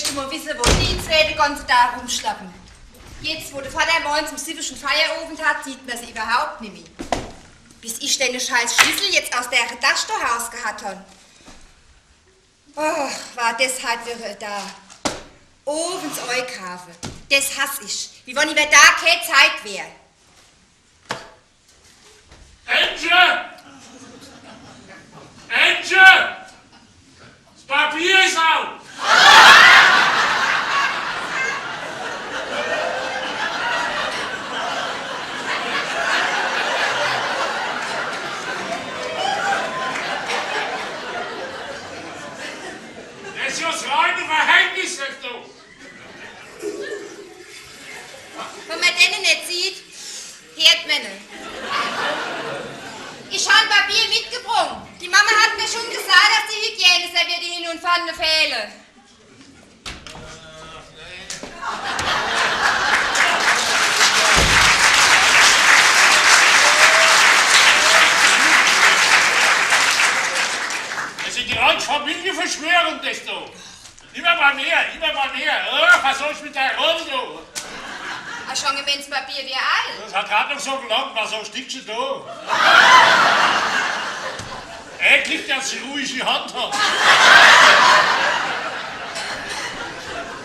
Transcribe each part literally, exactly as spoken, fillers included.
Möchtest du mol wisse, wo die zwee de ganze Dag rumschlappe? Jetzt, wo de Vadder morgens um siwwe schun Feierowend hat, sieht mer se iwwerhaupt nimmi. Bis ich denne scheiß Schlissel jetzt aus dere Tasch do rausgehat han. Och, war des halt wirre Dag. Owends eikaafe. Des hass ich. Wie wann iwwer Dag kä Zeit wär. Ännche! Ännche! S Papier is au! Des is jo s reine Verhängnis, des do. Wann mer denne net sieht, heert mer ne. Ich han Papier mitgebrung. Die Mama hat mer schun gesaat, dass die Hygiene-Serviette hinne un vorne fehle. Des is die ganze Familieverschwörung, des do. Immer bei mir, immer bei mir. Oh, was soll ich mit der Rolle do? Ah, schun gemeint, s Papier wär all. Des hat grad noch so gelangt, was so Stickche do. Eklig, dass ich ruhig die Hand hab.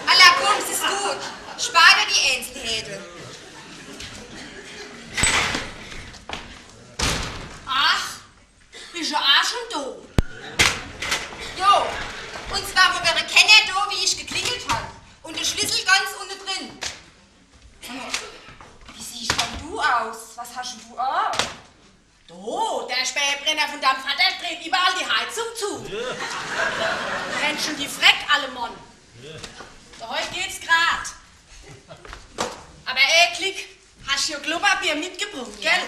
Alla kumm, s is gut. Spar der die Einzelheite. Ach, bisch du aa schun do? Jo, un zwar, wo wäre kenner do, wie ich geklingelt han. Un de Schlissel ganz unne drin. Sag mol, wie siehsch dann du aus? Was hasch dann du a? Do, de Spähbrenner vun deim Vadder dreht iwwerall die Heizung zu. Ja. Brennt schun die Freck allemol. Ja. Do, heit geht's grad. Awwer eklig, hasch jo Klopapier mitgebrung, gell?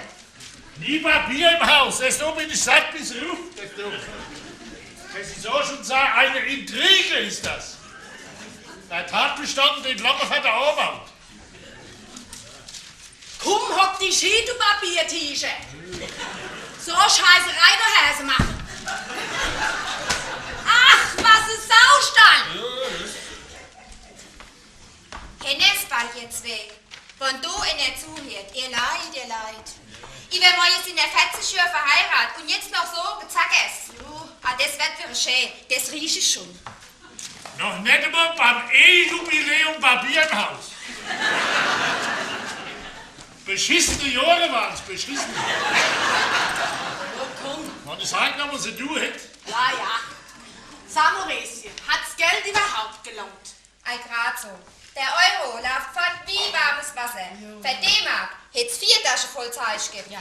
Nie Papier im Haus, des do bin ich satt bis ruff, des do. Des is aa schun so e Intrige is des. De Tatbestand, den lange mer vun de Anwalt. Kumm, hock dich hie, du Papiertiesche. So Scheißerei do hääße mache. Ach, was e Saustall. Kenner's bald, ihr zwee. Wann do eener zuheert, ihr Leit, ihr Leit. Iwwermorje sin er verzig Johr verheirat un jetzt noch so Gezackers. Ah, des werd wirre schää, des riech ich schun. Noch net emol beim Ehejubiläum Papier im Haus. Beschissene Johre waren's, beschissene. Oh, kumm. Wann ich heit noch mol so du hätt. Ja, ja. Sag mol, Resi, hat's Geld iwwerhaupt gelangt? Ei, grad so. De Euro laaft fort wie warmes Wasser. Fer D-Mark hätt's vier Tasche voll Zeich gebb. Ja.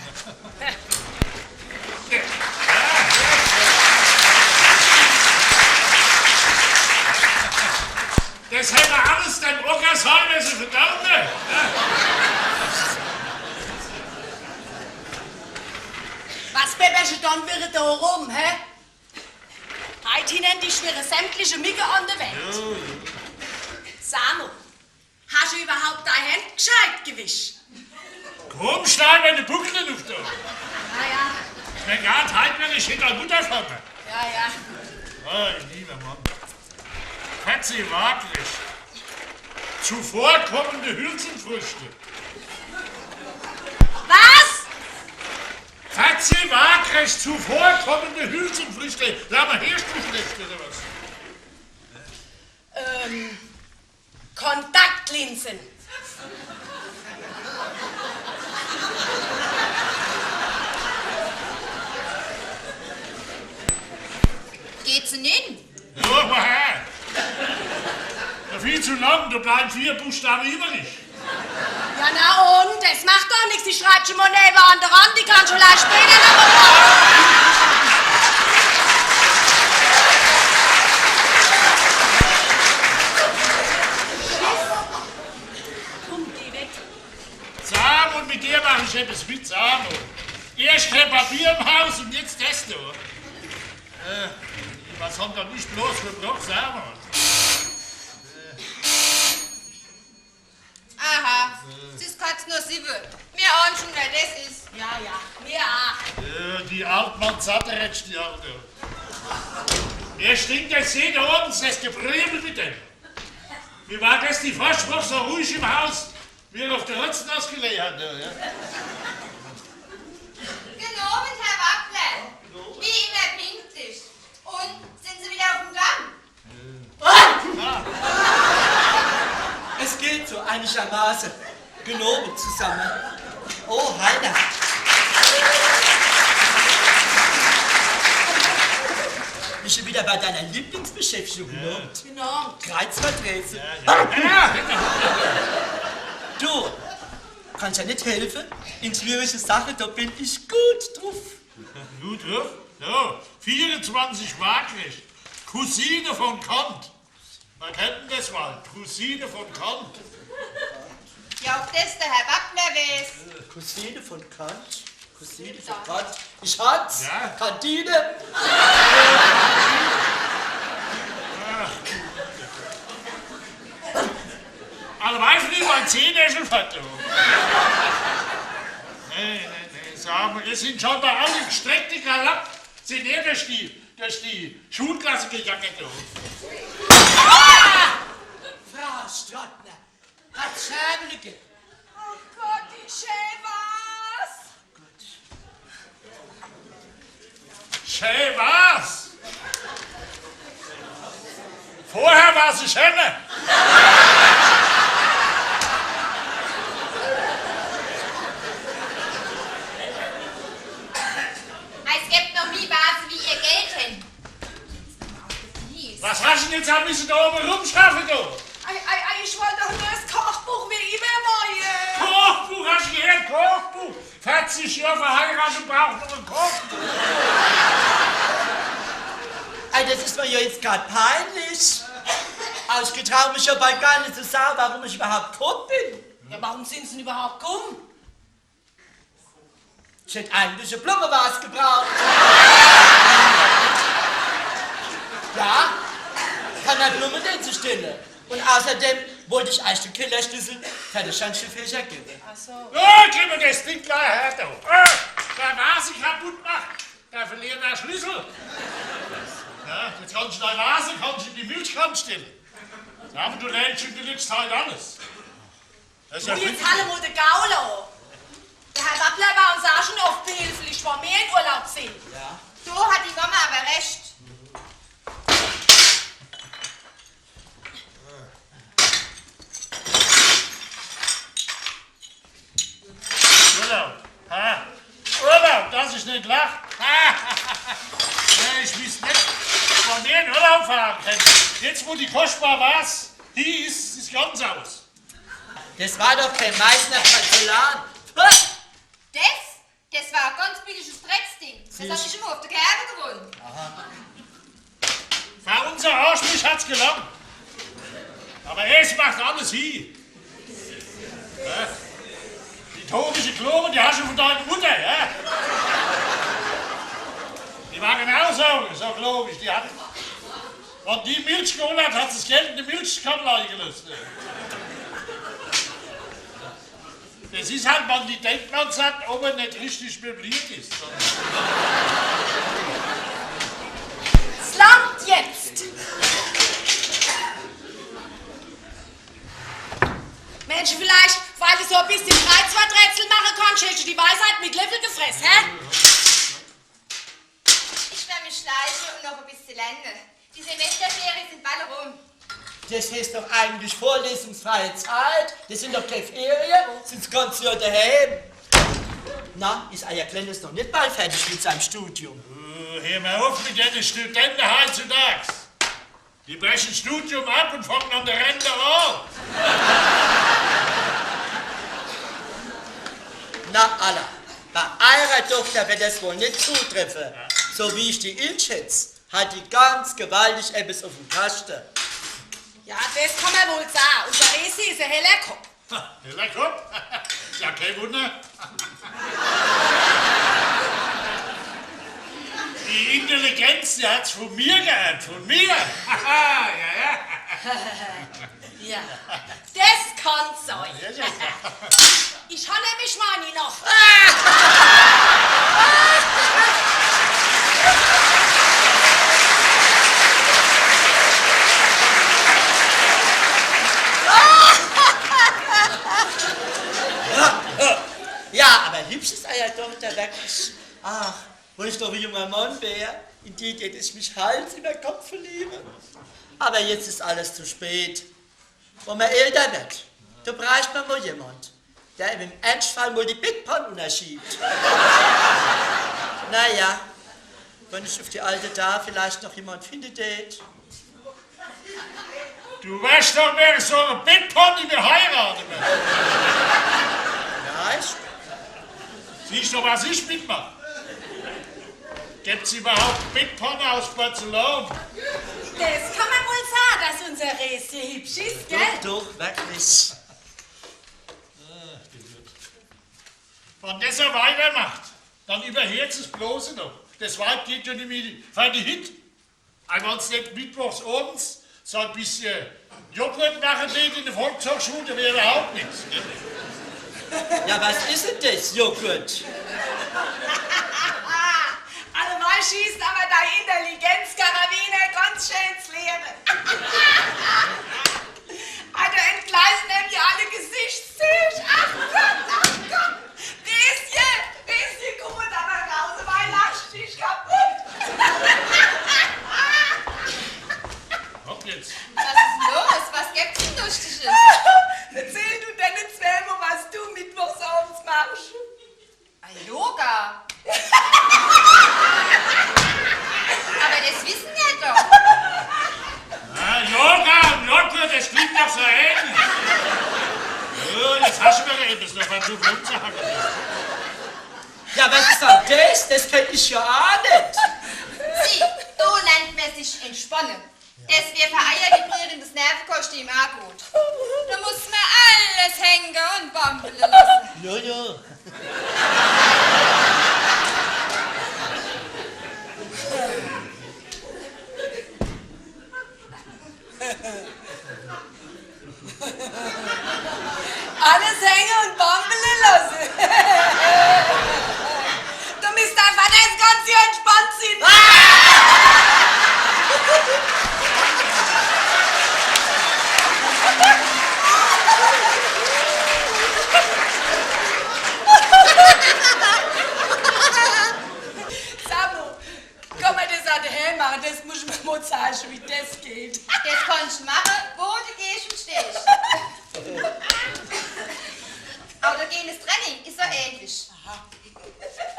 Des hätt mer alles dem Ocker sage misse, verdammt! Was beppersche dann wirre do rum, hä? Heit hinnere dich wirre sämtliche Micke an de Wand. Ja, ja. Sag mol, hasch du iwwerhaupt dei Händ gscheit gewisch? Kumm, schnall mol de Buckel enuff do. Ja, ja. Ich mein, grad heit, wenn ich hinner Mutter komme. Ja, ja. Oh, liewer Mann. Verzeh waagrecht. Zuvorkommende Hülsenfrüchte. Was? Verzeh waagrecht, zuvorkommende Hülsenfrüchte. Sag mol, heerscht du schlecht, oder was? Ähm, Kontaktlinse. Geht's en in? Ja, woher? Ja, viel zu lang, do bleiwen vier Buchstawe iwwrig. Ja, na un? Des macht doch nix, die schreibsch mol newe an de Rand, die kannsch vielleicht später noch mol. Kumm, geh weg. Sag mol, un mit der mach ich ebbes mit, sag mol. Erscht kä Papier im Haus un jetzt des do. Äh, was hän dann ich bloß verbroch, sag mol. Aha, s is kurz no siwwe. Mir ahne schun, wer des is. Ja, ja, mir aa. Äh, die Altmann Zatteretsch, die Alte. Mir stinkt jetzt jeder Owend des Gebröbel mit dem. Wie war das die Froschwoch so ruhig im Haus, wie er auf der Rotzen ausgelegt hat, ja? Guten Abend, Herr Wappler. Wie immer pünktlich. Und sind Sie wieder auf dem Damm? Es geht so einigermaßen. Guten Abend zusammen. Oh, Heiner. Bist du wieder bei deiner Lieblingsbeschäftigung, ne? Genau. Kreuzworträtsel. Ja, ja. Du, kannst ja nicht helfen. In schwierige Sachen, da bin ich gut drauf. Gut, ja? Ja, vierundzwanzig Waagrecht. Cousine von Kant. Wer kennt denn das wohl? Cousine von Kant. Ja, ob das der Herr Wappler weiß. Cousine von Kant? Cousine von Kant? Ich hat's. Ja? Kantine. Alle weiß nicht, mein Zehennägel fett, du. Nee, nee, nee, sag mal, ihr seid schon da alle gestreckt, die Galopp. Seht ihr, der Stief? Das ist die schulklassige Jackett. Frau Strottner, was Schäbelike. Oh Gott, wie schön war's. Schön war's. Vorher war sie schöner. Es gibt noch nie Vase wie ihr Geld hin. Was hast du denn jetzt ein bisschen da oben rumschaffen, du? Ei, ei, ei, ich wollte doch nur das Kochbuch wie immer, Moje. Kochbuch, hast du gehört? Kochbuch! Vierzig Jahre verheiratet, braucht noch ein Kochbuch. Ei, das ist mir ja jetzt grad peinlich. Aber ich getraue mich ja bald gar nicht zu sagen, warum ich überhaupt gekommen bin. Ja, warum sind Sie denn überhaupt gekommen? Ich hätt eigentlich e Blummevas gebraucht. Ja, kann mei Blumme net so stelle. Und außerdem wollt ich eigentlich de Kellerschlüssel für de Schornsteenfeger gewwe. Ach so. Ja, gib mir das Ding gleich her, du. Äh, wer Vase kaputt macht, der verliert de Schlüssel. Ja, jetzt kannst du deine Vase, kannst du in die Milchkanne stellen. Ja, aber du lernst schon die letzte Zeit alles. Das ist ja Du, jetzt halt mal de Gaul an. De Herr Wappler war uns auch schon oft behilflich, wo wir in Urlaub sind. Ja. Do hat die Mama aber recht. Urlaub. Ha. Urlaub, dass ich nicht lach. Ha. Ja, ich wüsst nicht, wo wir in Urlaub fahren können. Jetzt, wo die kostbare Vase hie ist, ist ganz aus. Das war doch kein Meißner Porzellan. Puh! Das? Das war ein ganz billiges Drecksding. Das hab ich immer auf der Kerbe gewonnen. Aha. Für unser Arschmisch hat's gelangt. Aber es macht alles hie. Ja? Die torische Klore, die hast du von deiner Mutter, ja? Die war genauso, so klorig. Die hat, wenn die Milch geholt hat, hat sie das Geld in die Milchkanne liegen gelassen. Das ist halt, wenn die Denkmalssammlung oben nicht richtig möbliert ist. Es langt jetzt! Mensch, vielleicht, weil du so ein bisschen Kreuzworträtsel machen kannst, hättest du die Weisheit mit Löffel gefressen, hä? Ich werde mich schleichen und noch ein bisschen lernen. Die Semesterferien sind bald rum. Das heißt doch eigentlich vorlesungsfreie Zeit. Das sind doch keine Ferien, sind das ganze Jahr daheim. Na, ist euer Kleines noch nicht bald fertig mit seinem Studium? Äh, hör mal auf mit den Studenten heutzutage. Die brechen das Studium ab und fangen an der Rente an. Na, alla, bei eurer Tochter wird das wohl nicht zutreffen. So wie ich die inschätz, hat die ganz gewaltig etwas auf dem Kasten. Ja, das kann man wohl sagen. Und der Resi ist ein heller Kopf. Ha, heller Kopf? Ist ja kein Wunder. Die Intelligenz, die hat's von mir geerbt, von mir. Ja, ja. Ja, das kann sein. Ja, ja. Ich hab nämlich meine noch. Ach, wenn ich noch e junger Mann wär, in die tät ich mich Hals iwwer Kopp verliewe. Awwer jetzt is alles zu spät. Wenn mer älter werd, do bräucht mer mol jemand, der em im Ernstfall mol die Bettpann unnerschiebt. Na ja, wenn ich uff die alte Daa vielleicht noch jemand finne tät. Du werscht doch net so e Bettpann wie heirate. Ja, ich Siehscht du, was ich mitmach? Gibt's iwwerhaupt Bettpanne aus Porzellan? Des kann mer wohl sage, dass unser Resi hibsch is, gell? Doch, doch, wirklich. Wenn des so weitermacht, dann iwwerhört se's bloß noch. Des Weib geht jo nimmi fer die Hitt. Awwer wenn's net mittwochs owends so e bissche Joghurt mache dät in de Volkshochschul, do wär iwwerhaupt nix. Ja, was is denn des, Joghurt? Allemol schießt awwer dei Intelligenzkarabiner ganz schää ins Leere. Also entgleisen em jo alle Gesichtszüg. Ach Gott, ach Gott. Resi, Resi, kumm do mol raus, weil lachscht dich kaputt. Hopp jetzt. Was is los? Was gibt's denn Luschtiges? Verzähl du denne zwää mol, was du mittwochs owends machscht. Ah, Yoga. Awwer des wisse mer doch. Ja, Yoga un Joghurt, des klingt doch so ähnlich. Ja, jetzt hoscht du mer ebbes noch was zu sage. Ja, was is dann des? Des kenn ich jo aa net. Sieh, do lernt mer sich entspanne. Des wär fer eier vibrierendes Nervekostüm aa gut. Do muss mer alles hänge un bambele losse. Ja, ja. Alles hänge un bambele losse. Do misst dei Vadder des ganze Johr entspannt sin. Sag mol, kann mer des aa dehääm mache? Des muss ich mer mol zeige, wie des geht. Des kannscht mache, wo de gehscht un stehscht. Awwer do gehn, des Training is so ähnlich.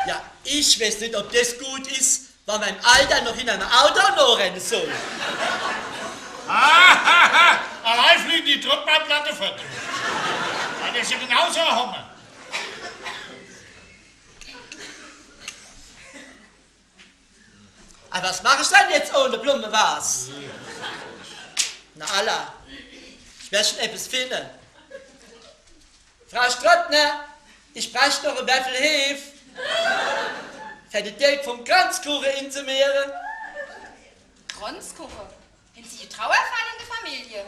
Ja, ich weeß net, ob des gut is, wann mer im Alter noch hinnerm Auto nohrenne soll. Ahaha, allei fliege die Trottel beim Plattefahre. Weil des is jo genauso e Hammer. Awwer was mach ich dann jetzt ohne Blummevas? Na alla, ich wer schun ebbes finne. Frau Strottner, ich bräucht noch e Werfel Heef, fer de Deeg vum Kranzkuche inzemehre. Kranzkuche? Hän Se e Trauerfall in de Familie?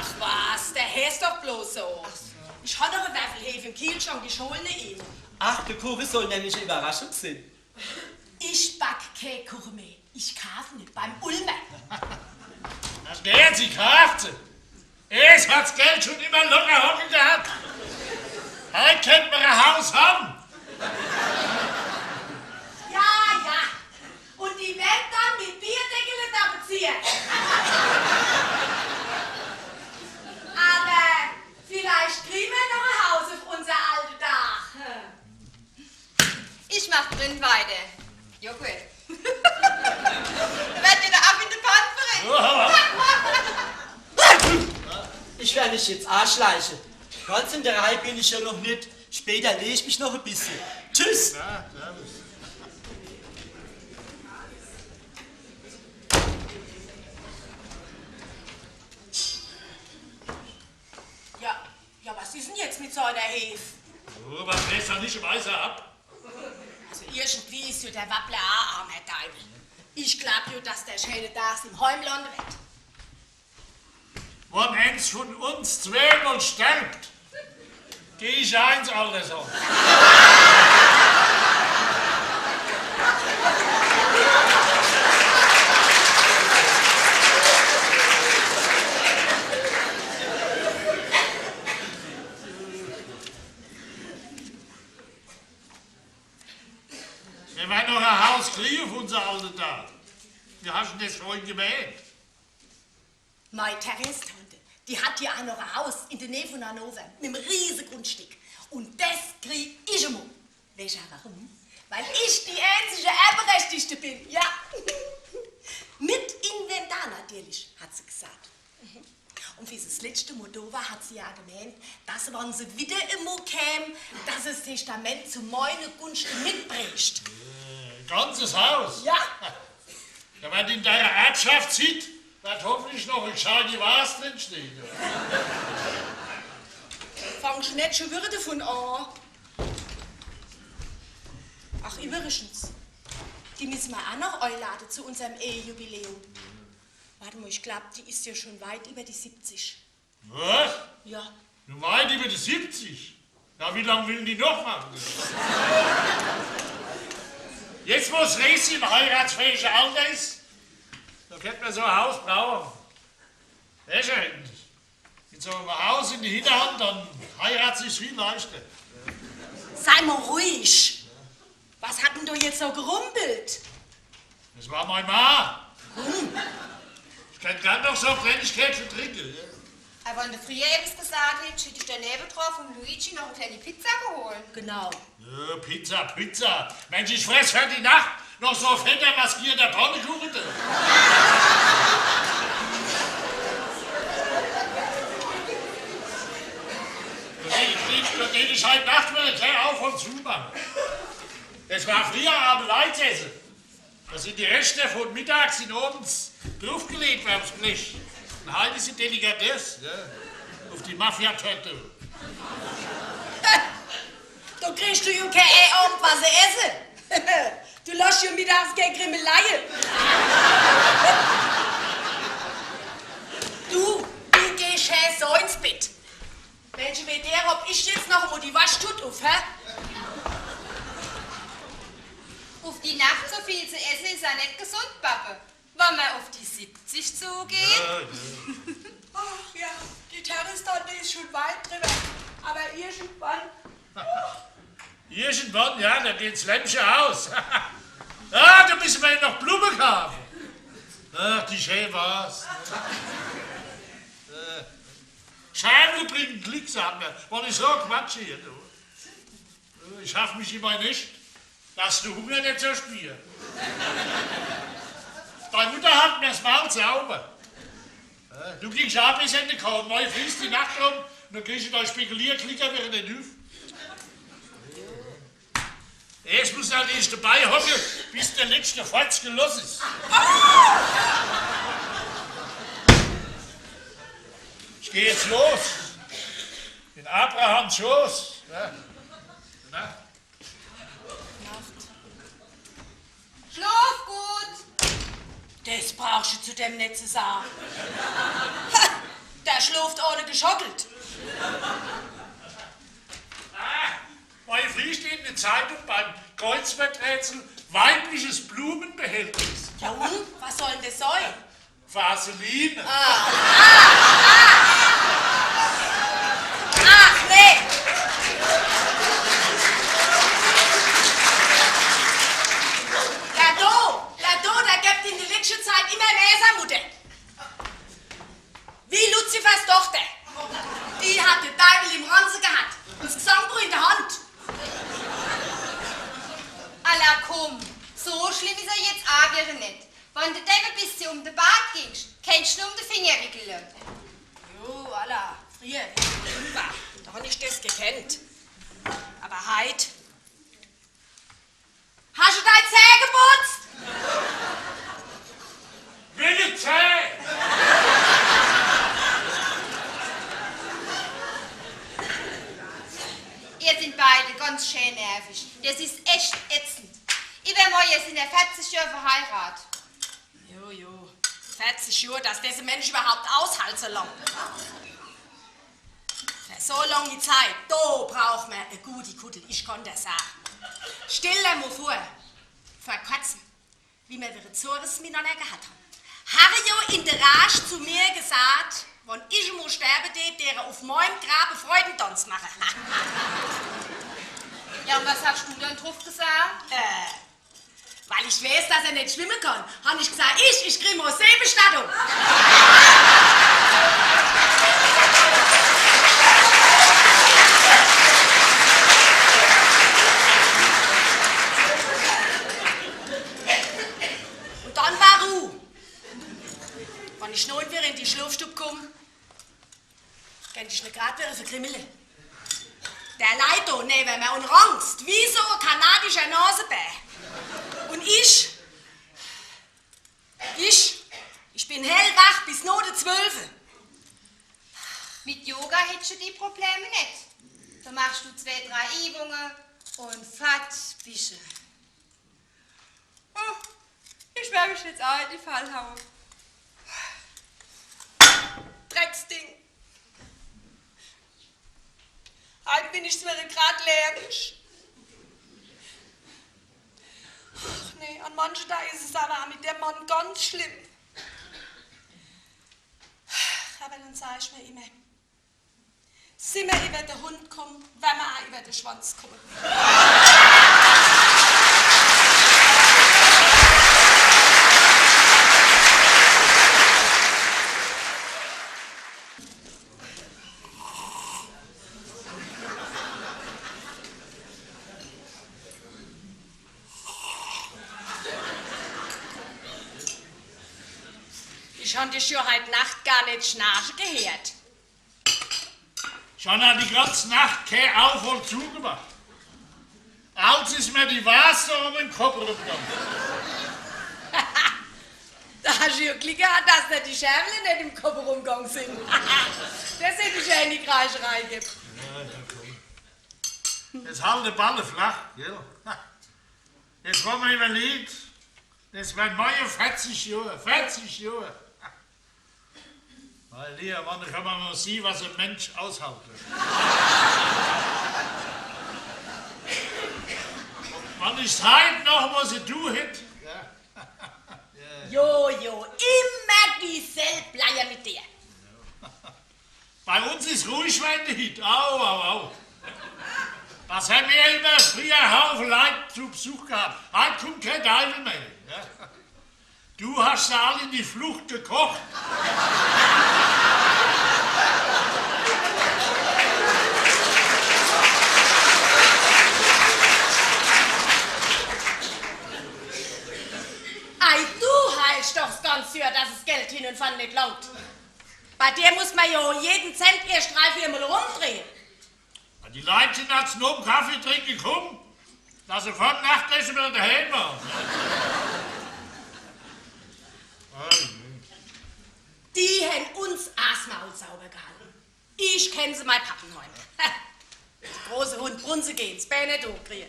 Ach was, der heeßt doch bloß so. Ach so. Ich hab noch e Werfel Heef im Kielschrank, ich hol ne em. Ach, de Kuche soll nämlich e Iwwerraschung sin. Ich back kee Kuche meh. Ich kaaf ne beim Ulmer. Ach, der, Sie kaaft se. Es hat's Geld schun immer locker hocke gehat. Heit kennt mer e Haus hawwe. Ja, ja. Un die Wänd dann mit Bierdeckel tapeziere. Awwer vielleicht krien mer noch e Haus uff unser alte Daach. Ich mach drin weiter. Joghurt. Do werd jo de Aff in de Pann verrecke. Ich wer mich jetzt aaschleiche. Ganz in de Reih bin ich jo noch net. Später leh ich mich noch e bissel. Tschüss. Ja, servus. Ja, ja, was is dann jetzt mit seiner Heef? Oh, was weeß dann ich, weeß er ab. Also irgendwie is jo der Wappler aa armer Deiwel. Ich glaab jo, dass der schäne Daachs im Heim lande werd. Wann eens vun uns zwee mol sterbt, geh ich eens alles an. Hat noch e Haus kriege vun unser alte Tat. Wie hasch dann des schun gemeent? Mei Therese-Tante, die hat jo aa noch e Haus in de Näh vun Hannover, mit em riese Grundstick. Un des krie ich emol. Weescht aa warum? Weil ich die eenzige Erbeberechtigte bin, ja. Mit Inventar natürlich, hat se gesaat. Un wie se 's letschte Mol do war, hat se jo gemeent, dass, wann se widder emol käm, dass se 's Testament zu meine Gunschte mitbrächt. Äh, ganzes Haus? Ja. Ja, wenn die in deiner Erbschaft sitt, werd hoffentlich noch e gscheidi Vas drin stehe. Fangsch net schun widder devun aa. Ach, iwwerigens, die misse mer aa noch eilade zu unserm Ehejubiläum. Wart emol, ich glaab, die is jo schun weit iwwer die siebzig. Was? Ja. Schun weit iwwer die siebzig? Ja, wie lang will dann die noch mache? Jetzt, wo 's Resi im heiratsfähige Alter is, do kennt mer so e Haus brauche. Weescht, mit so em Haus in de Hinnerhand, dann heirat sich's viel leichter. Sei mol ruhig. Was hat dann do jetzt so gerumpelt? Des war mei Ma. Hm. Ich kann grad noch so e Klänigkeit vertrinke, ja? Awwer wann de frieher ebbes gesaat hätsch, hätt ich do newedra vum Luigi noch e klääni Pizza geholt. Genau. Ja, Pizza, Pizza. Mensch, ich fress fer die Nacht noch so e fetter maskierter Pannekuche. Dodem, dodem ich heit Nacht widder kä Auf un Zu mach. Des war frieher arme Leit esse. Do sin die Reschte vun mittags un owends druffgeleet worre uffs Blech. Un heit is e Delikatess, ja. Uff die Mafia-Torte. Do kriegscht du jo kä Owend was ze esse. Du losscht jo mittags kä Grimmeleie. Du, du gehscht schää so ins Bett. Welche Idee hab ich jetzt noch, wo die Waschtut uff, hä? Uff die Nacht so viel zu esse is jo net gesund, Babbe. Wann mer uff die siebzig zugeht. Ja, ja. Ach ja, die Therese-Tante is schun weit driwwer. Awwer irgendwann. Irgendwann, ja, do geht's Lämpche aus. Ah, do misse mer jo noch Blumme kaafe. Ach, die schää Vas. Äh, Scherwe bringe Glick, saat mer, wann ich so quatsche hier, du. Ich haff mich immer net, dass de Hunger net so spier. Dei Mutter halt mer's Maul sauber. Ja, du gingscht aa bis in de Korn, mei friescht die Nacht rum, un dann kriegsch du dei Spekulierklicker widder net uff. Jetzt muss halt erscht debei hocke, bis de letschte Fotz geloss is. Ich geh jetzt los. In Abrahams Schoß. Ja. Na? Schloof gut! Des brauchscht zu dem net zu sage. Ha! Der schlooft ohne geschockelt. Ah, mei Frie steht in de Zeitung beim Kreuzworträtsel: weibliches Blumenbehältnis. Ja un? Was soll dann des sei? Vaseline. Ah, ah, ah. Ach, nee. Der do, der do, der gebt in de letschte Zeit immer mehr Samude. Wie Luzifers Tochter. Die hat de Deiwel im Ranze gehat un 's Gesangsbuch in de Hand. Alla kumm, so schlimm is er jetzt aa widder net. Wann de dem e bissje um de Bart gingscht, kennscht en um de Finger wickele. Jo, alla, frieher, wie ich jung war, do hab ich des gekennt. Awwer heit. Hascht du dei Zäh geputzt? Welche Zäh? Ihr seid beide ganz schää nervig. Des is echt ätzend. Iwwermorje sin er verzig Johr verheirat. Jo, jo. Verzig Johr, dass des e Mensch iwwerhaupt aushalt, so lang. Fer so langi Zeit, do braucht mer e gudi Kuddel, ich kann der sage. Stell der mol vor, vor kurzem, wie mer widder Zores mitnanner gehat hän, hat er jo in de Raasch zu mir gesaat, wann ich mol sterwe dät, dät er uff meim Grab e Freudentanz mache. Ja, un was hascht du dann druff gesaat? Äh, Ich weiß, dass er net schwimme kann. Han ich gesagt, ich, ich krie mo Seebestattung. Un dann war Ruh. Wann ich neun wieder in die Schlofstub kumm, kennt ich ne grad wieder verkrimmele. Der leit do newe mer un ranzt wie so e kanadischer Nasebär. Un ich, ich, ich bin hellwach bis no de zwölfe. Mit Yoga hättsch du die Probleme net. Do machsch du zwee, drei Übunge un fort bische. Oh, ich werd mich jetzt aa in die Fall haue. Drecksding. Heit bin ich zwar grad läärisch. Ach nee, an manche Daa is es awwer aa mit dem Mann ganz schlimm. Awwer dann saa ich mer immer, sin mer iwwer de Hund kumm, werre mer aa iwwer de Schwanz kumme. Ich han dich jo heit Nacht gar net schnarche gehert. Ich han aa die ganz Nacht kee Aug voll zugemacht. Als is mer die Waas do owwe im Kopp rumgang. Do hasch jo Glick gehat, dass der die Schärwele net im Kopp rumgang sin. Des hätt ich jo in die Kreischerei gebb. Jetzt halt de Balle flach, gell? Jetzt, wann mer iwwerlegt, des wern morje verzig Johr, verzig Johr. Mei Liewer, wann ich emol mol sieh, was e Mensch aushalte. Wann ich's heit noch mol so du hätt. Jo, jo, immer dieselb Leier mit dir. Bei uns is ruhig, wenn de Hitt. Au, au, au. Was hämmer immer frieher Haufe Leit zu Besuch gehat. Heit kummt kee Deiwel mehr. Ja? Du hasch se all in die Flucht gekocht. Ei, du heilsch doch s ganze Johr, dass es Geld hin un vorn net langt. Bei dir muss mer jo jeden Cent erscht drei, vier Mol rumdrehe. Die Leit sin als no'm Kaffee trinke kumm, dass se vorm Nachtesse widder dehääm ware. Die hän uns aa s Maul sauber gehalte. Ich kenn se mei Pappenheim. De große Hund Brunze gehn, s Bää net hochkrie.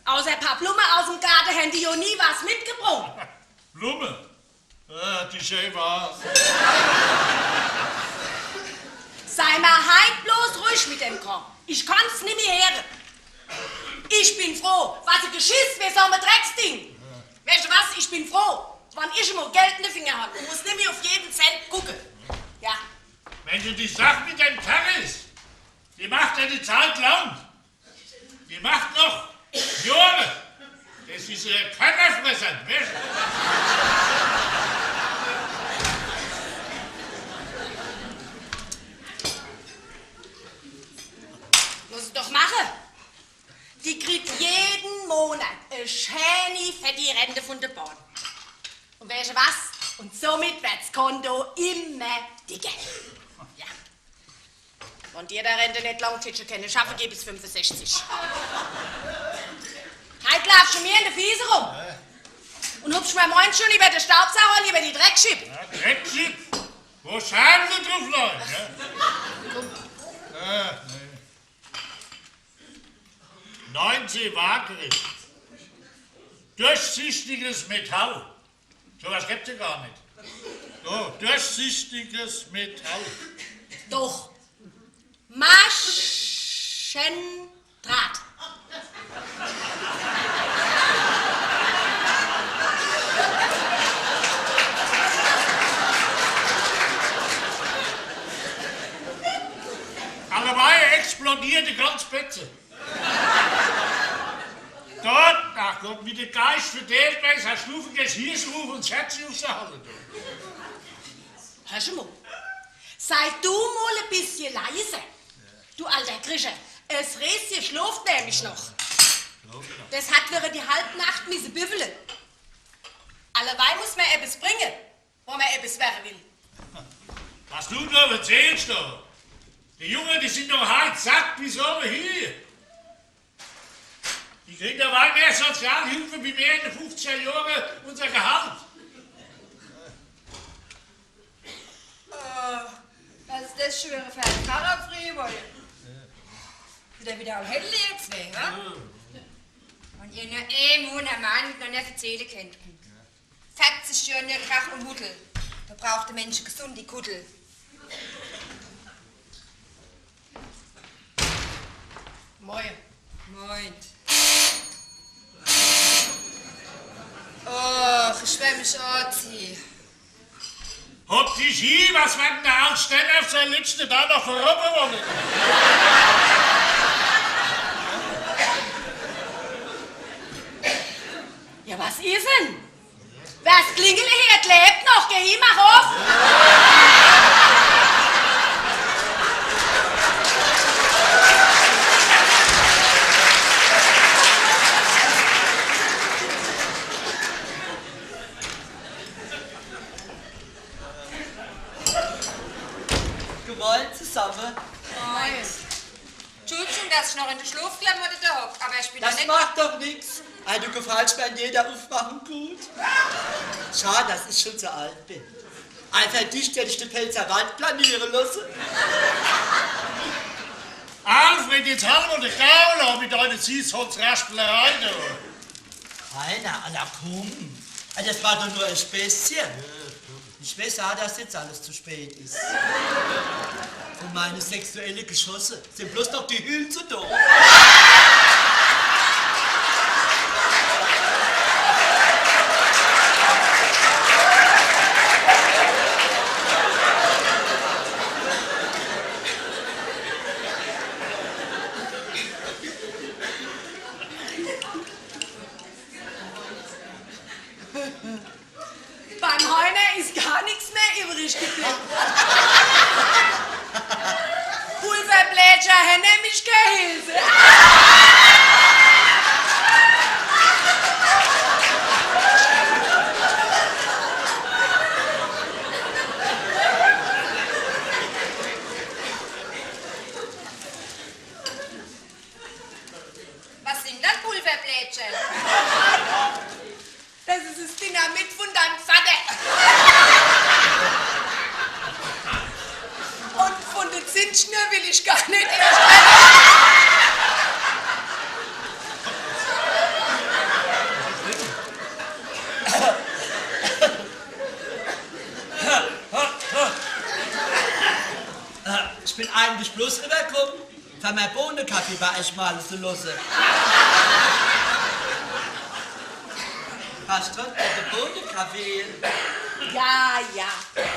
Außer paar Blumme aus em Gaade hän die jo nie was mitgebrung. Blumme? Äh, die schee Waas. Sei mol heit bloß ruhig mit dem Kram. Ich kann's nimmi heere. Ich bin froh, was e Geschiss, wie so e Drecksding. Weescht du was, ich bin froh, wann ich emol Geld in de Finger hab un muss nimmi uf jeden Cent gucke. Ja. Wenn die Sach mit dem Karre is, die macht jo die Zeit lang. Die macht noch Johre. Des is, äh, Körperfresser, weescht? Muss se doch mache. Die kriegt jeden Monat e schäni fette Rente vun de Bahn. Un weescht du was? Un somit werd s Konto immer dicker. Ja. Wann dir dei Rente net langt, hättscht du kenne schaffe geh bis fünfundsechzig. Heit laafscht du mir in de Fieß rum. Un hupscht mer morgens schun iwwer de Staubsauger un iwwer die Dreckschipp. Ja, Dreckschipp? Wo Schäwele druf leie, ja? Ja, nee. Neunzehn Waagrecht. Durchsichtiges Metall. So was gibt's jo gar net. So, durchsichtiges Metall. Doch. Maschendraht. Alleweil explodiert die ganz Betze. Dort, da Gott, wie de Geischt verdeelt is, hascht du vergess, hier zu rufe un 's Herz uffzuhalle, du. Hör schun mol. Sei du mol e bissje leise. Du alter Krischer, 's Rehsche schlooft nämlich noch. Des hat wirre die halb Nacht misse büffele. Alleweil muss mer ebbes bringe, wann mer ebbes werre will. Was du do verzehlscht, du. Die Junge, die sin doch heit satt bis owwe hie. Die kriegen derweil mehr Sozialhilfe wie mer in de fuffziger Johre unser Gehalt. Oh, was is des schun wirre fer e Karre, Friemel? Wieder, wieder am Händel jetzt, ne, wa? Un ihr nur e Mol am Abend noch net verzehle kennt. Verzich Johr nur Krach un Muddel. Do braucht de Mensch e gesundi Kuddel. Moin. Moin. Och, ich will mich anziehe. Hock dich hie, was werd dann de alte Steinhoff sei letschte Dag noch verroppe worre? Ja, was is dann? Wer's Klingele heert, lebt noch. Geh hie, mach uff. Gewalt zusamme. Moin. Entschuldigung, dass ich noch in de Schlofklamotte do hock, awwer ich bin Das net macht doch nix. Ei, du gefallscht mer in jeder Uffmachung gut. Schad, dass ich schun so alt bin. Ei, fer dich dät ich de Pälzer Wald planiere losse. Alfred, jetzt halt mol de Gaul a mit deine Süßholzrasplerei do. Heiner, alla kumm. Ei, des war doch nur e Späßche. Ich weeß aa, dass jetzt alles zu spät is. Un mei sexuelle Geschosse sin bloß noch die Hülse do. Beim Heiner is gar nix mehr iwwrig gebliwwe. Pulverblätscher, Heiner, mich gehilfe. Was sin dann Pulverblätscher? Des is des Dynamit vun deim Vadder. Un vun de Zündschnur will ich gar net erscht redde. Ich bin eigentlich bloß riwwerkumm, fer mei Bohnekaffee bei eich male zu losse. Passt schon, de Bohnekaffee. Ja, ja.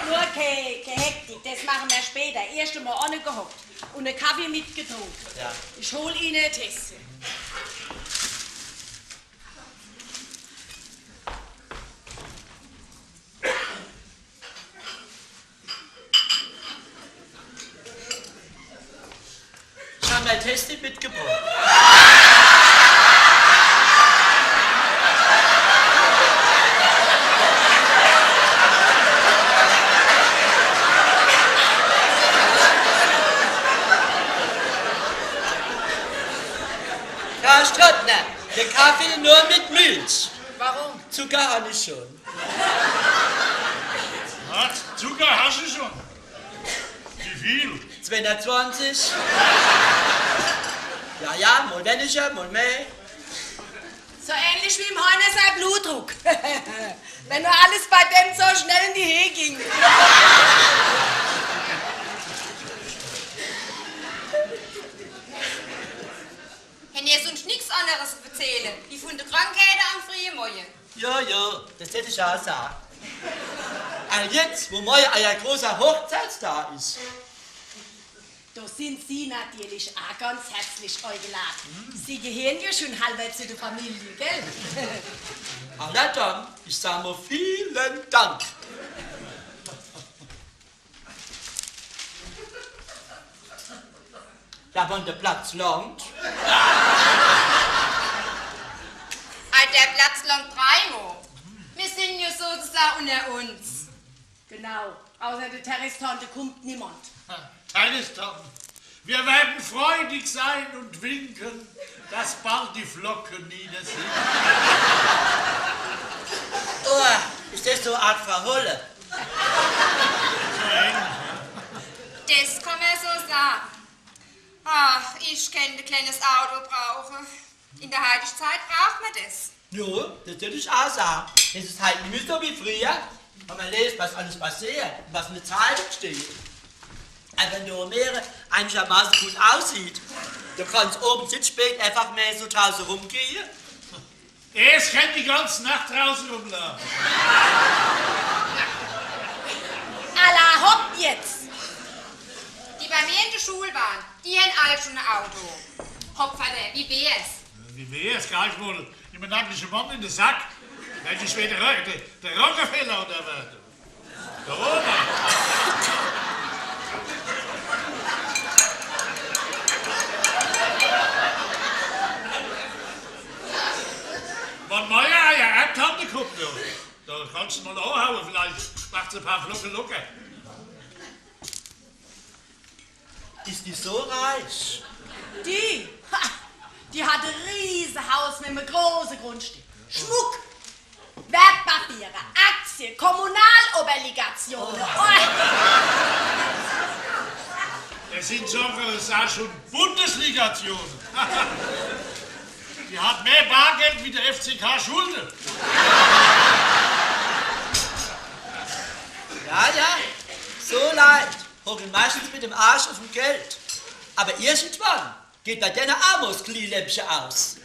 Nur kee, kee Hektik, des mache mer später. Erscht emol anegehockt un e Kaffee mitgetrunke. Ja. Ich hol Ihne e Tässche. Ich hab mei Tässche mitgebracht. Herr Strottner, de Kaffee nur mit Milch. Warum? Zucker hab ich schon. Was? Zucker hascht du schon? Wie viel? Zweihundertzwanzig. Ja, ja, mol weniger, mol mehr. So ähnlich wie em Heiner sei Blutdruck. Wenn nur alles bei dem so schnell in die Höh ging. Hänn ihr sunscht nix anneres zu verzähle, wie vun de Krankheite am friehe Morje? Jo, jo, des hätt ich aa saa. All jetzt, wo morje eier großer Hochzeitsdag is. Do sin Sie natierlich aa ganz herzlich eigelade. Sie geheern jo schun halwer zu de Familie, gell? Alla dann, ich sag mol vielen Dank. Ja, wann de Platz langt. Ei, de Platz langt dreimol. Mir sin jo sozusage unner uns. Genau. Außer de Therestante kummt niemand. Therestante, wir werden freudig sein und winken, dass bald die Flocken nieder sind. Oh, is des so e Art Frau Holle? Des kann mer so sage. Ach, ich kennt e kleenes Auto brauche. In de heitige Zeit braucht mer des. Jo, des dät ich aa sage. Des is halt nimmi so wie frieher, wo mer leest, was alles passeert un was in de Zeitung steht. Awwer wenn do mer einigermaße gut aussieht, do kannsch owends net spät einfach mol so drauße rumgehe. Es kennt die ganz Nacht drauße rumlaafe. Alla hopp jetzt! Die bei mir in de Schul ware, die hen all schun e Auto. Hopp, Vadder, wie wär's? Wie wär's? Geh ich mol mim nackische Mann in de Sack. Mensch, ich wär de, Ro-, de, de Rockefeller oder wer? De Roma. Wann mol eier Erdtante kummt, do, do kannsch mol anhaue, vielleicht macht se e paar Flocke locker. Is die so reich? Die? Ha! Die hat e Riesehaus mit em große Grundstück. Schmuck, Wertpapiere, Aktie, Kommunalobligationen. Oh. Des sin sozusage schun Bundesligationen. Die hat mehr Bargeld wie de F C K Schulde. Ja, ja, so Leit hocke meischtens mit em Arsch uffm Geld. Awwer irgendwann geht bei denne aa mol s Glielämpche aus.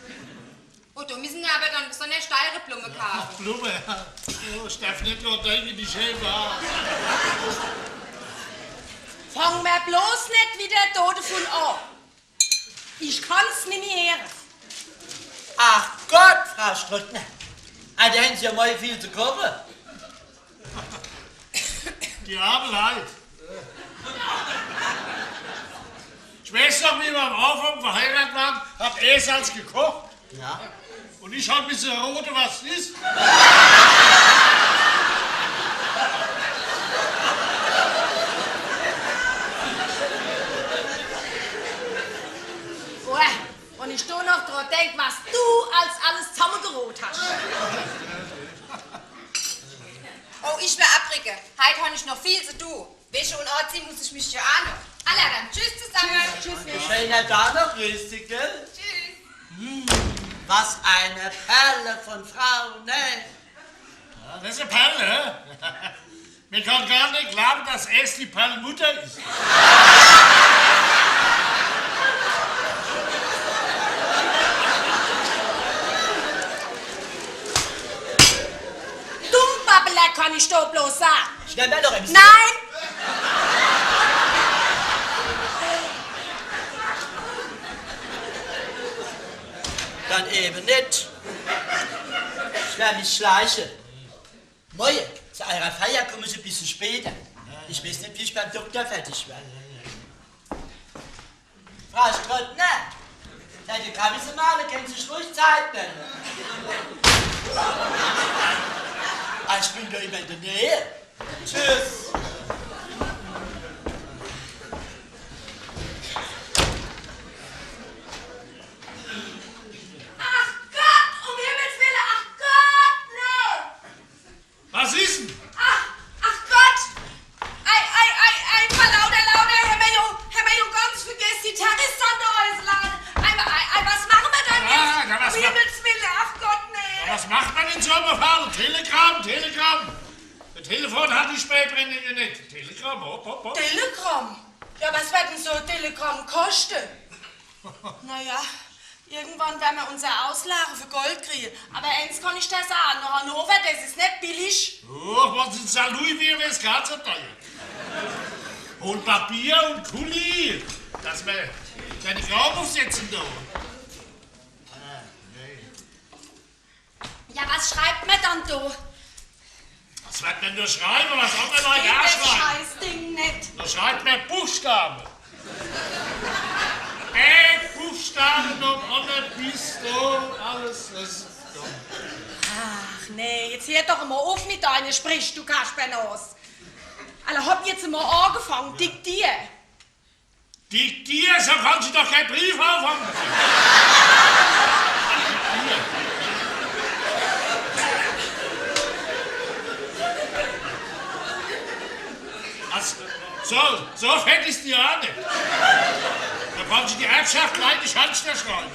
Oh, do misse mer awwer dann besonnerscht deire Blumme kaafe. Blumme? Oh, ich derf net dran denke, die schäme. Fang mer bloß net widder do devun an. Ich kann's nimmi heere. Ach Gott, Frau Strottner. Ah, do hen Se jo mol viel zu koche. Die arme Leit. Ich weeß noch, wie mer am Anfang verheiraadt ware, hat er als gekocht. Ja. Un ich hab misse rote, was is? Boah, wenn ich do noch dran denk, was du als alles zammegerot hasch. Oh, ich wer abricke. Heit hon ich noch viel zu du. Wäsche un anziehe muss ich mich jo aa noch. Alla dann, tschüss zusamme. Tschüss. Schäner Dag noch, grüß dich, gell? Tschüss. Hm, was e Perle vun Frau, ne? Ja, des is e Perle, hä? Mer kann gar net glaawe, dass es die Perlmutter is. Dummbabbler kann ich do bloß sage. Schnell, wer doch im Nein! Dann ewe net. Ich wer mich schleiche. Moie, zu Eier Feier kumm ich e bissel später. Ich weeß net, wie ich beim Dokter fertig wer. Frau Strottner, ja, die Kaffeesmahl, kenne Se sich ruhig Zeit nemme. Ah, ich bin doch immer in de Näh. Tschüss. Ach Gott, um Himmels Wille, ach Gott, nee! Was is denn? Ach, ach Gott! Ei, ei, ei, ei, vor lauter, lauter, hämmer jo, hämmer jo ganz vergess, die Therese anzulade. Ei, ei, ei, was mache mer dann jetzt? Ja, ja, was ma- Um Himmels Wille, ach Gott, nee. Ja, was macht man in so einem Fall? Telegramm, Telegramm. Das Telefon hat die Spätbrennende nicht. Telegramm, hopp, hopp, hopp. Telegramm? Ja, was wird denn so ein Telegramm kosten? Na ja, irgendwann werden wir unsere Auslage für Gold kriegen. Aber eins kann ich dir sagen, nach Hannover, das ist nicht billig. Och, was ist da Louis, wie es ganz so teuer. Und Papier und Kuli. dass mer kee Gramm uffsetze do. Ah, nee. Ja, was schreibt mer dann do? Was werd mer do schreibe? Was soll mer do schreibe? Scheißding net. Do schreibt mer Buchstabe. Ä, Buchstabe noch ohne bis do, alles is do. Ach nee, jetzt heer doch mol uff mit deine Sprich, du Kaspernos. Alla, hob jetzt mol aagefang, diktier. Diktier, so kannsch doch kee Brief aafange. Also, so, so fett is die aach net. Do kannsch die Erbschaft meiner Schwester schreibe.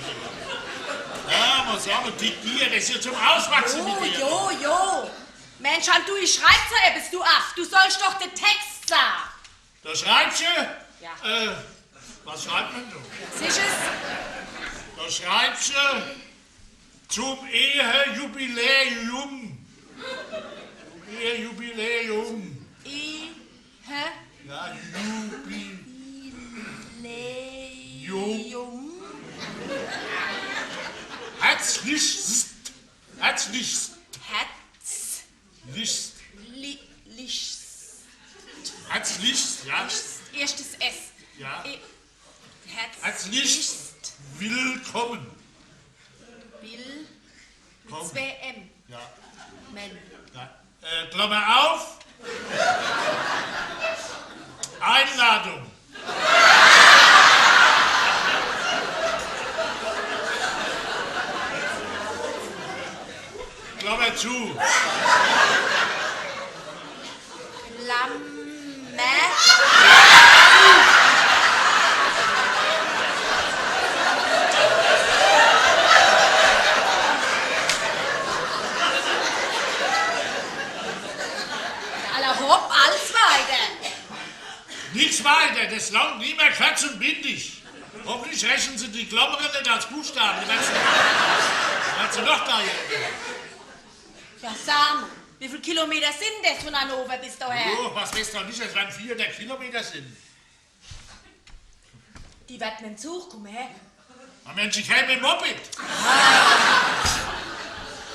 Ja, mol sage, diktier, des is jo zum Auswachse mit dir. Jo, jo. Mensch, Hans, du, ich schreib so ebbes, du Aff. Du sollsch doch de Text sage. Do schreibsch, ja, äh, was schreibt mer do? Was is es? Do schreibsch zum Ehejubiläum. Zum Ehejubiläum. Ehe? Ja, Jubi- Jubiläum. Herzlichst. Herzlichst. Herz- Lichst. Li-, lichst. Herzlichst, ja. Lichst. Erstes S. Ja. E-, Herz-, Herzlichst lichst. Willkommen. Will-, mit Kommen. Zwei M. Ja. Men. Ja. Äh, Klammer auf. Einladung. Klammer zu. Klammer. Alla hopp, alles weiter. Nix weiter, des langt nimmer, korz un bindig. Hoffentlich rechne se die Klammere net als Buchstabe. Dann werd se, werd se noch teurer. Ja, sag mol, wie viel Kilometer sin des vun Hannover bis doher? Oh, was weeß dann ich, es werre vierhunnert Kilometer sin. Die werd mit'm Zug kumme, hä? Ah, Mensch, ich heer mit Moped.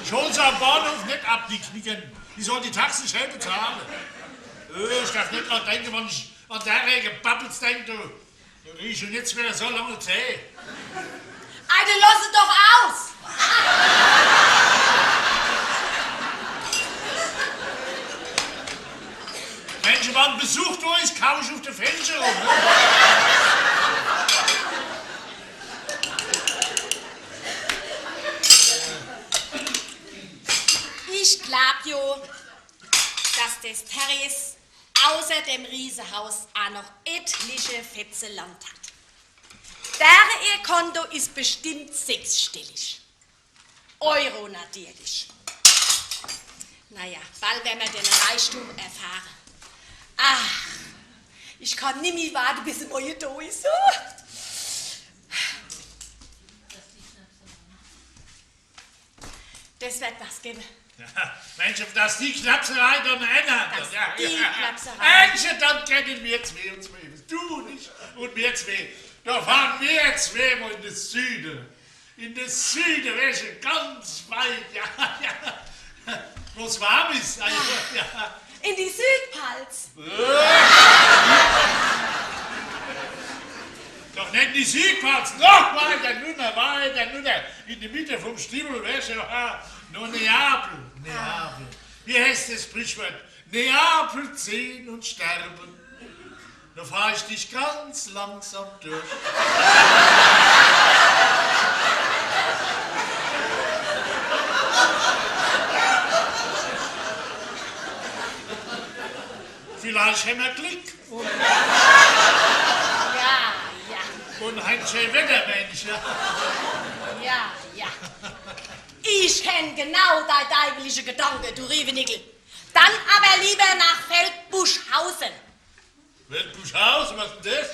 Ich hol se am Bahnhof net ab, die Knicken. Die soll die Taxe schee bezahle. Äh, ich derf net dran denke, wann ich an dere Gebabbels denk, du. Do krieg ich schun jetzt widder so lange Zäh. Ei, dann loss se doch aus! Mensch, wann Besuch do is, kau ich uff de Fencher rum, ne? Ich glaab jo, dass des Therese außer dem Riesehaus aa noch etliche Fetze Land hat. Dere ihr Konto is bestimmt sechsstellig. Euro natierlich. Na ja, bald werre mer de Reichtum erfahre. Ach, ich kann nimmi warte, bis se morje do is. Des werd was gewwe. Ja, Mensch, uff dass die Knapserei dann e Enn hat. Dass die Knapserei. Mensch, dann kenne mer zwee uns mol, du un ich un mer zwee. Do fahre mer zwee mol in de Süde. In de Süde, weesche, ganz weit, ja, ja. Wo's warm is, also, ja. In die Südpalz. Doch net in die Südpalz, noch weiter nunner, weiter nunner. In de Mitt vum Stiwwel, weesche, ha, no Neapel, Neapel. Wie heißt des Sprichwort? Neapel sehn un sterben. Do fahr ich dich ganz langsam durch. Vielleicht hämmer Glick. Ja, ja. Un heit schee Wetter, Mensch. Ja, ja. Ich kenn genau dei deiwlische Gedanke, du Riewenickel. Dann awwer liewer nach Feldbuschhausen. Feldbuschhausen, was is denn des?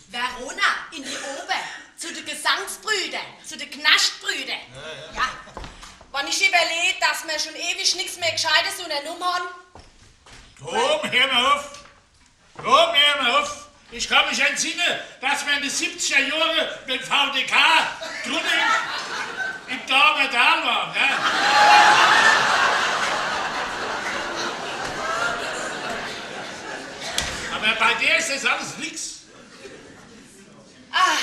Verona, in die Oper, zu de Gesangsbrüder, zu de Knaschtbrüder. Ja, ja. Ja. Wann ich iwwerleh, dass mer schun ewig nix mehr Gscheites unnernumm hon. Komm, heer mer uff. Komm, heer mer uff. Ich kann mich entsinne, dass mer in de siebziger Johre mit dem V D K drunne im Dormer Tal waren, ne? Awwer bei der is des alles nix. Ach,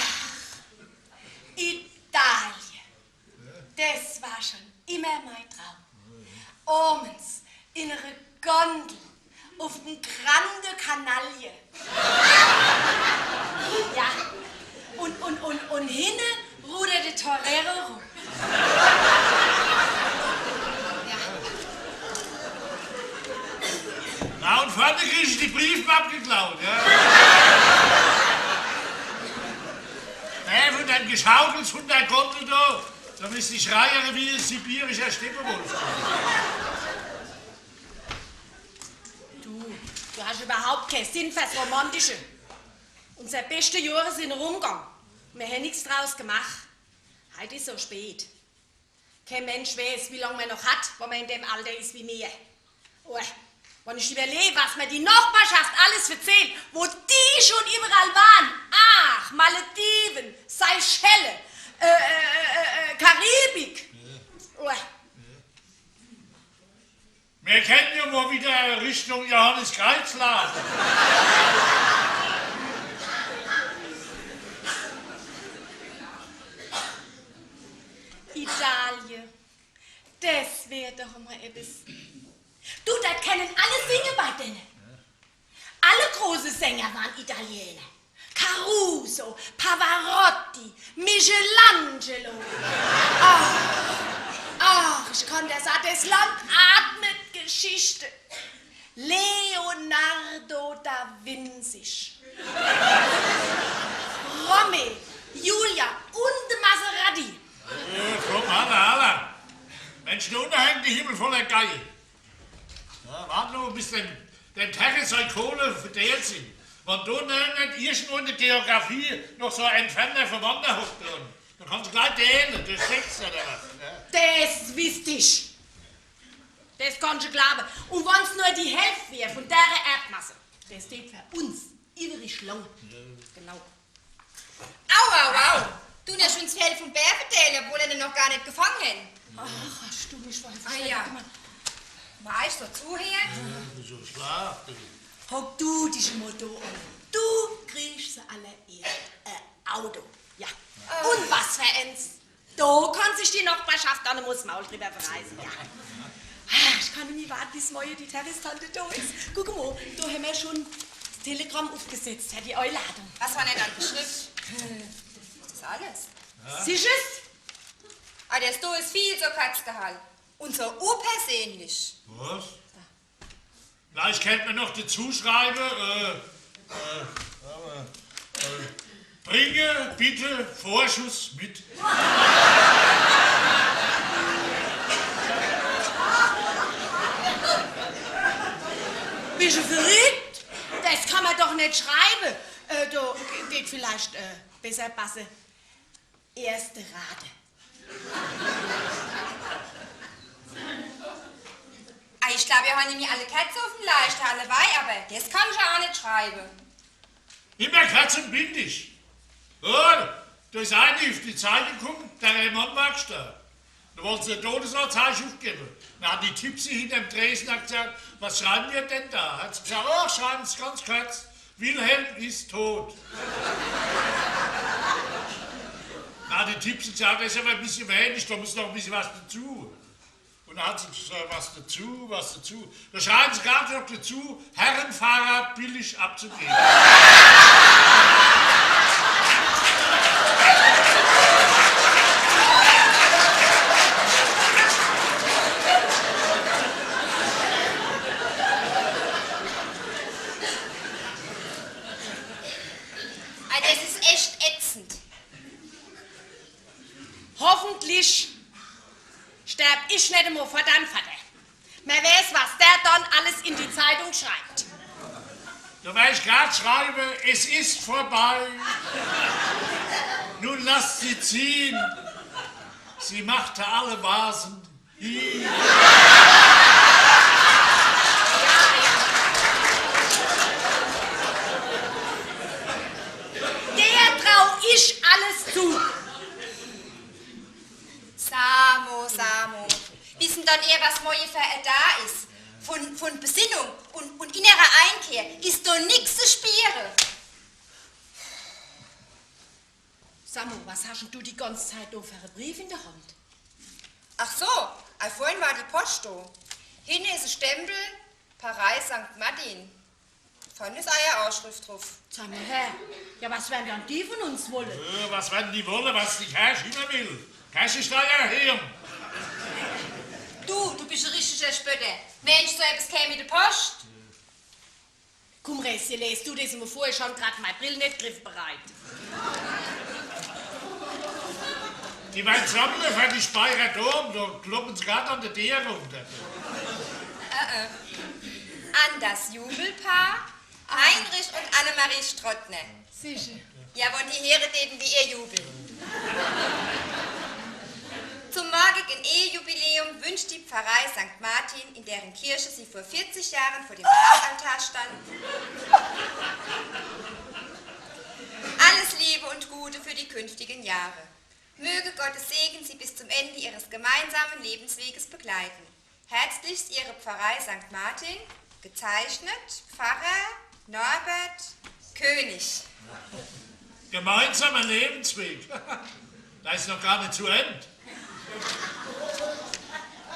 Italien. Des war schun immer mei Traum. Owens in ere Gondel uff em Grande Canaille. Ja. Un, un, un, un hinne rudert de Torero rum. Ja. Na, un vorne krieg ich die Briefmapp geklaut, ja? Hey, vun dem Geschaukels vun der Gondel do, do misst ich schreie wie e sibirischer Steppewoll. Du, du hasch iwwerhaupt kee Sinn fürs Romantische. Unser beschte Johre sin rumgang. Mir hän nix draus gemach. Heit is so spät. Kee Mensch weeß, wie lang mer noch hat, wann mer in dem Alter is wie mir. Oh, wann ich iwwerleh, was mer die Nochbarschaft alles verzehlt, wo die schun iwwerall waren. Ach, Malediven, Seychellen, äh, äh, äh, äh, Karibik. Oh. Mir kennen jo mol widder Richtung Johannes Kreuz laafe. Italien. Des wär doch mol ebbes. Du, do kennen alle singe bei denne. Alle große Sänger waren Italiener. Caruso, Pavarotti, Michelangelo. Ach, ach, ich kann der sage, des Land atmet Geschichte. Leonardo da Vinci. Romeo, Julia un de Maserati. Äh, komm, alla, alla. Mensch, do unne hängt de Himmel voller Geie. Ja, wart nur, bis dem, dem Terry sei Kohle verdeelt sin. Wann do net irgendwo in de Geografie noch so e entfernter Verwandter hockt, dann, dann kannsch gleich deele, des sechs oder was, ne? Des wisst ich. Des kannsch glaawe. Un wann's nur die Hälft wär vun dere Erdmasse, des deet für uns iwwerisch lange. Genau. Au, au, au. Du, der schun Fell vum Bär verdeele, obwohl er den noch gar net gefang hen. Ach, hasch du mich was Ah, ja. Meisch du zuher? Ja, so schwach. Hock du dich mol do an. Du kriegsch zuallererscht e Auto. Ja. Un was für ens. Do kann sich die Nochbarschaft dann mol 's Maul driwwer verreiße. Ja. Ah, ich kann nimmi warte, bis morje die Terrys-Tante do is. Guck mol, do hämmer schun 's Telegramm uffgesetzt, fer die Eiladung. Was war dann geschriwwe? Des is alles. Sicher's? Ah, des do is viel zu korz gehall. Un so unpersönlich. Was? Vielleicht kennt mer noch dezu schreiwe, äh, äh, äh, bringe bitte Vorschuss mit. Bische verrickt? Des kann mer doch net schreiwe. Äh, do deet vielleicht, äh, besser passe. Erschte Rate. Ah, ich glaab, ihr han nimmi alle Kerze uff em Leichtehalle, wei, awwer des kann ich jo aa net schreiwe. Immer Kerze un Bindesch. Un do is eini uff die Zeide kumme, der Mann war gestorbe. Do wollt se e Todesanzeig uffgewwe. Do hat die Tipse hinnerm Trese gesagt: „Was schreiwe mer dann do?“ Hat se gesagt: „Ach, schreiwe Se's ganz korz. Wilhelm is tot.“ Do hat die Tipse gesagt: „Des is awwer e bissje wenig, do muss noch e bissje was dezu.“ Un do hat se gesagt: „Was dezu, was dezu?“ Do schreiwe Se grad noch dezu, Herrenfahrrad billig abzugeben. Ah, des is echt ätzend. Hoffentlich sterb ich net emol vor deim Vadder. Mer weeß, was der dann alles in die Zeitung schreibt. Do wollt ich grad schreiwe, es ist vorbei. Nun lasst sie ziehen. Sie machte alle Vasen. Dann eher, was morje fer e Daa is. Von, von Besinnung und, und innerer Einkehr is do nix zu spiere. Sag mol, was hasch dann du die ganz Zeit do fer e Brief in de Hand? Ach so, ei, vorhin war die Post do. Hinne is e Stempel, Pfarrei Sankt Martin. Vorne is eier Aufschrift druff. Sag mol, Herr, ja, was wern dann die von uns wolle? Äh, was wern die wolle, was die Kerch immer will? Kerchesteuererhöhung. Du, du bisch e richtiger Spötter. Mensch, so ebbes käm mit de Post. Kumm, Räsche, les du des mol vor, ich han grad mei Brill net griffbereit. Die wern sammle fer die Speyerer Dom, do kloppe se grad an de Deer rum. Äh, äh. An das Jubelpaar Heinrich und Annemarie Strottner. Sicher. Ja, wenn die heerate, wie ihr jubeln. Zum morgigen Ehejubiläum wünscht die Pfarrei Sankt Martin, in deren Kirche sie vor vierzig Jahren vor dem Traualtar stand, alles Liebe und Gute für die künftigen Jahre. Möge Gottes Segen sie bis zum Ende ihres gemeinsamen Lebensweges begleiten. Herzlichst Ihre Pfarrei Sankt Martin, gezeichnet Pfarrer Norbert König. Gemeinsamer Lebensweg. Do is noch gar net zu End.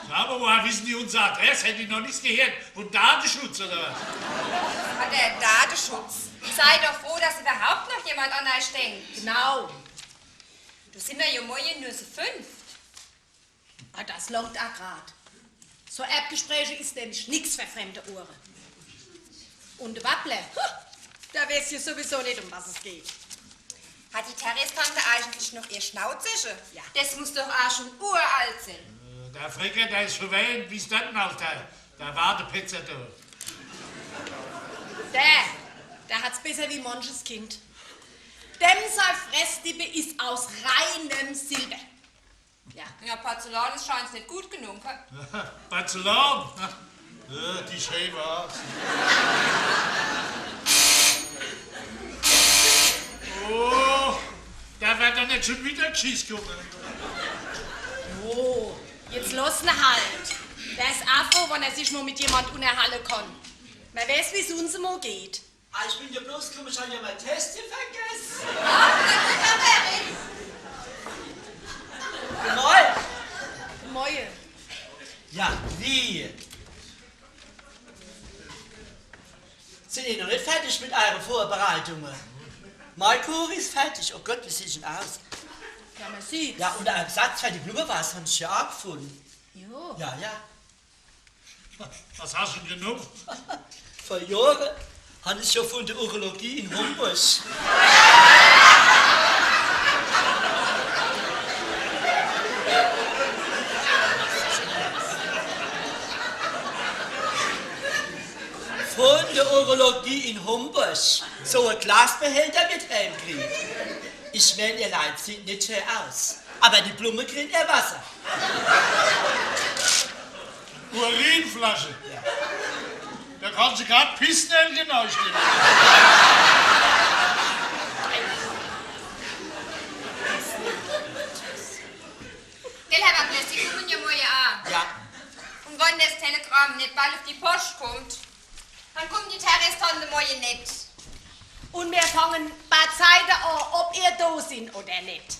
Sag mol, woher wissen die unser Adress? Hätt ich noch nix geheert. Vun Dateschutz oder was? Hat der Dateschutz? Sei doch froh, dass überhaupt noch jemand an euch denkt. Genau. Do sin mer jo morje nur zu fünft. Ah, das langt aa grad. So Erbgespräche is nämlich nix fer fremde Ohre. Und de Wappler, ha, der weeß jo sowieso net, um was es geht. Hat die Therese-Tante eigentlich noch ihr Schnauzeche? Ja. Das muss doch aa schon uralt sin. Äh, der Frecker, der is verwehnt wie Sternenalter. Der Wadepetzer do. Der, der hat's besser wie manches Kind. Dem sei Fressdippe is aus reinem Silber. Ja. Ja, Porzellan is scheinbar net gut genug, hä? Porzellan? Ja, die schee war's. Oh, do werd doch net schon widder gschiss kumme. Oh, jetzt loss ne halt. Der is aa froh, wann er sich mol mit jemand unnerhalle kann. Mer weeß, wie's uns mol geht. Ah, ich bin jo bloß kumm, ich han jo mei Täsche vergess. Moin. Moje. Ja, wie? Sin ihr noch net fertig mit eire Vorbereitunge? Mei Kuch is fertig. Oh Gott, wie sieht ich dann aus? Ja, mer sieht's. Ja, und e Ersatz fer die Blummevase han ich jo aa gefunne. Jo. Ja, ja. Was hasch dann genumm? Vor Johre han ich jo vun de Urologie in Homburg. Vun de Urologie in Homburg. So e Glasbehälter mit Helmkrieg. Ich mään, ihr Leit seht net schee aus, awwer die Blumme kriegen ihr Wasser. Urinflasche. Do kannsch grad Pissnelke neischnippe. Gell, Herr Wappler, Sie kummen jo morje aa. Ja. Und wann das Telegramm net bald uff die Post kummt, dann kummt die Therese-Tante morje net. Und mir fangen bei Zeite aa, ob ihr do sin oder net.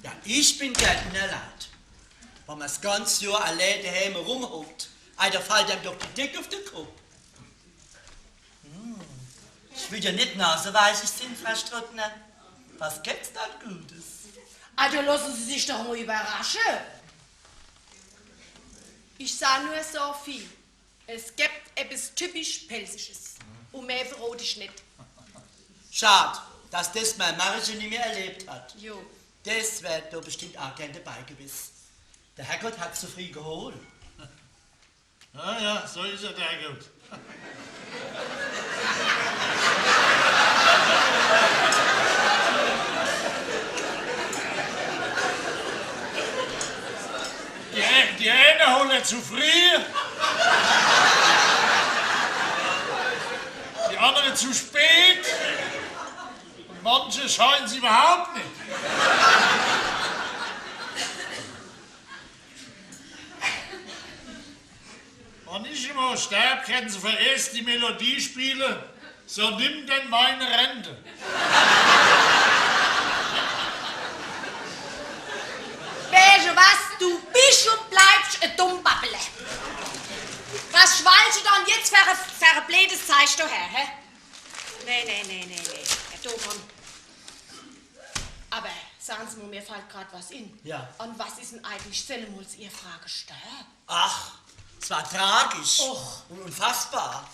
Ja, ich bin gern in de Leit. Wann mer s ganze Johr allee deheem rumhockt, ei, do fallt einem doch die Deck uff de Kopp. Hm. Ich will jo net naseweichig sin, Frau Strottner. Was gibt's dann Gutes? Also losse Sie sich doch mol überrasche. Ich saa nur so viel. Es gibt ebbes typisch Pälzisches. Un mehr verrot ich net. Schad, dass des mei Marche nimmi erlebt hat. Jo. Des wär do bestimmt aa gern debei gewess. De Herrgott hat's zu frieh geholt. Ja, ja, so is er, de Herrgott. Die, die ääne hole zu frieh, die annere zu spät un manche scheuen se iwwerhaupt net. Wenn ich emol sterb, kenne se for erscht die Melodie spiele: „So nimm denn meine Rente.“ Weesche was, du bisch un bleibsch e Dummbabbele. Was schwallsche dann jetzt fer e, fer e bleedes Zeich doher, hä? Nee, nee, nee, nee, nee. Herr Domann. Awwer sage Se mol, mir fallt grad was in. Ja. An was is dann eigentlich sellemols Ihr Fraa gestorb? Ach, s war tragisch. Och. Un unfassbar.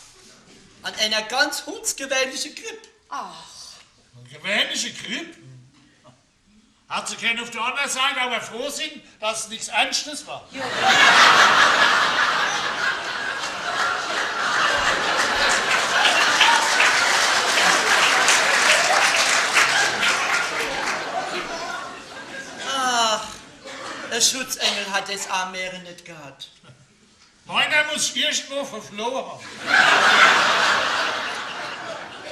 An ener ganz hundsgewähnliche Gripp. Ach. E gewähnliche Gripp? Hat se kenn uf de anner Seit awwer froh sinn, dass es nix Ernschtes war? Jo. Ach, e Schutzengel hat des arm Määre net gehat. Meiner muss irgendwo verflohe hawwe.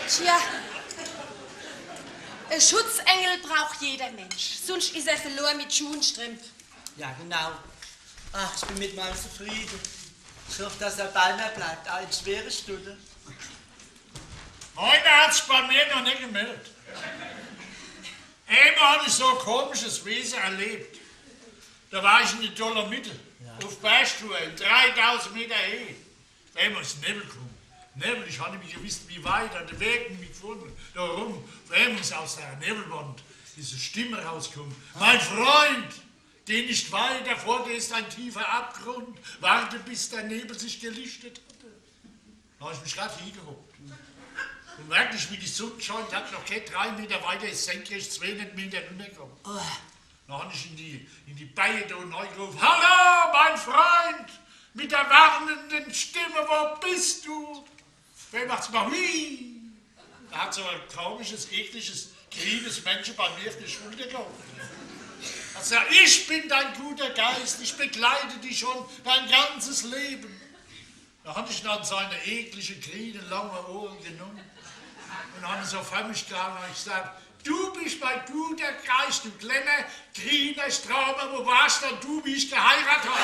Tja, e Schutzengel braucht jeder Mensch, sunscht is er verlor wie Schuhstremp. Ja, genau. Ach, ich bin mit meim zufriede. Ich hoff, dass er bei mir bleibt, aa in schwere Stunde. Meiner hat sich bei mir noch net gemeldt. Emol hab ich so e komisches Wese erlebt. Do war ich in de Dolomite, ja, uf Bergtour, in dreitausend Meter Höhe. Uf emol is Newwel kumme. Newwel, ich hab nimmi gewisst, wie weit, an de Weg nimmi gefunne. Do rum, uf emol is aus de Newwelwand diese Stimm rauskumme: „Mein Freund, geh nicht weiter, vor dir ist ein tiefer Abgrund. Warte, bis der Nebel sich gelichtet hat.“ Do hab ich mich grad hiegehockt. Un wirklich, wie die Sunn scheint, hab ich noch kee drei Meter weiter, is senkrecht zweehunnert Meter runnerkumme. Oh. Do hab ich in die, in die Beie do nei gerufe: „Hallo, mein Freund, mit der warnenden Stimme, wo bist du?“ Wer macht's mol: „Hui!“ Do hat so e komisches, ekliges, grienes Männche bei mir uf die Schulter gehaue. Also, „Ich bin dein guter Geist, ich begleite dich schon dein ganzes Leben.“ Do hab ich dann seine eklige, griene, lange Ohre genumme un hab so fer mich gehalde un gesagt: „Du bist mein guter Geist, du kleiner, griener Straume, wo warst dann du, wie ich geheirat hab?“